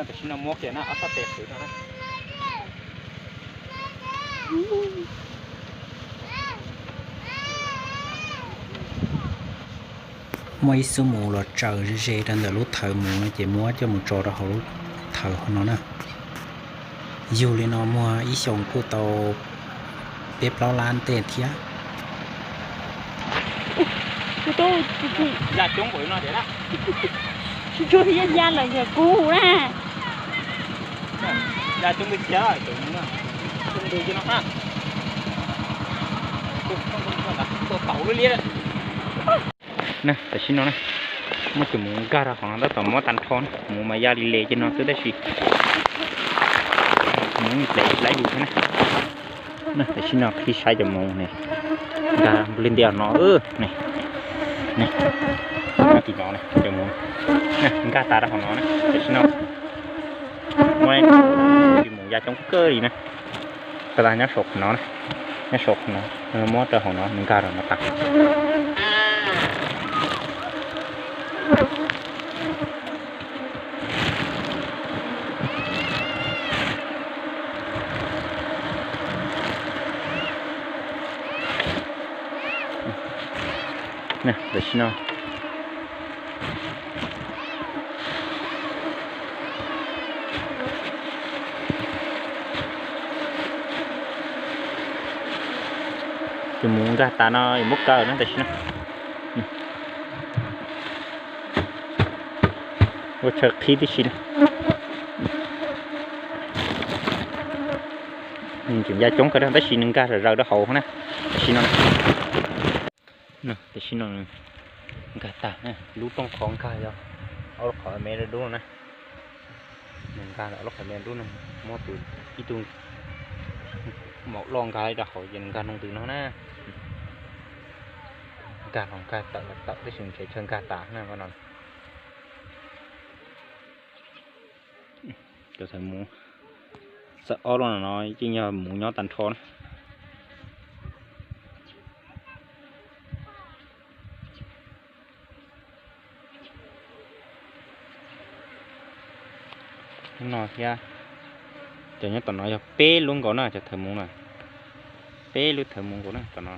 Tam sim no muab kiag na ob sab tes qhwv no na. Muaj ib xub mus los tsaws ze ze rau ntawm lub thawv mus no ces muab coj mus tso rau hauv lub thawv hauv no na. Yug li no muaj ib xyoos kuj tau peb plaub lab ntej thiab. Ya coob npaum no tiag na. Tsuas ya ya lawm yog kuv na. Ya coob ntws thiab, coob ntws no na. Tua tau lub liab. Na tam sim no na, muab cov mus nkag rau qhov no tab tom muab tag nrho na, mus mas ya li le ces no xwb tab sis mus hle laib lus thiab na. Na tam sim no qhib saib cov mus ne, nkag nplig ntiag no ne, ne, tim no ne cov mus, nkag tas rau qhov no na tam sim no. Muab mus ya coob kawg li na. Tab sis nyob saum qhov no na, nyob saum qhov no, muab rau hauv no nws nkag rau no tas. Tam sim no cov mus nkag tas no yuav muab kaw na tam sim no. Ua tshaw qhib tib si na. Nws tseem ya coob kawg na tab sis nws nkag zom zaws rau hauv na. Tam sim no, tam sim no nkag tag na, lub rooj qhov nkag yog ob lub qhov me dub no na. Nws nkag ob lub qhov me dub no, muab tus ib tug maum loj nkag rau hauv ces nws nkag noo ntws no na. Nkag los nkag tawm los tawm tab sis nrhiav chaw nkag tas na no. Cov thav mus txawm ob lub no no yeej yog mus nyob tag nrho na. Lub no thiab, cov nyob tom no yog peb lub nkaus na cov thav mus na. Peb lub thav mus nkaus na tom no.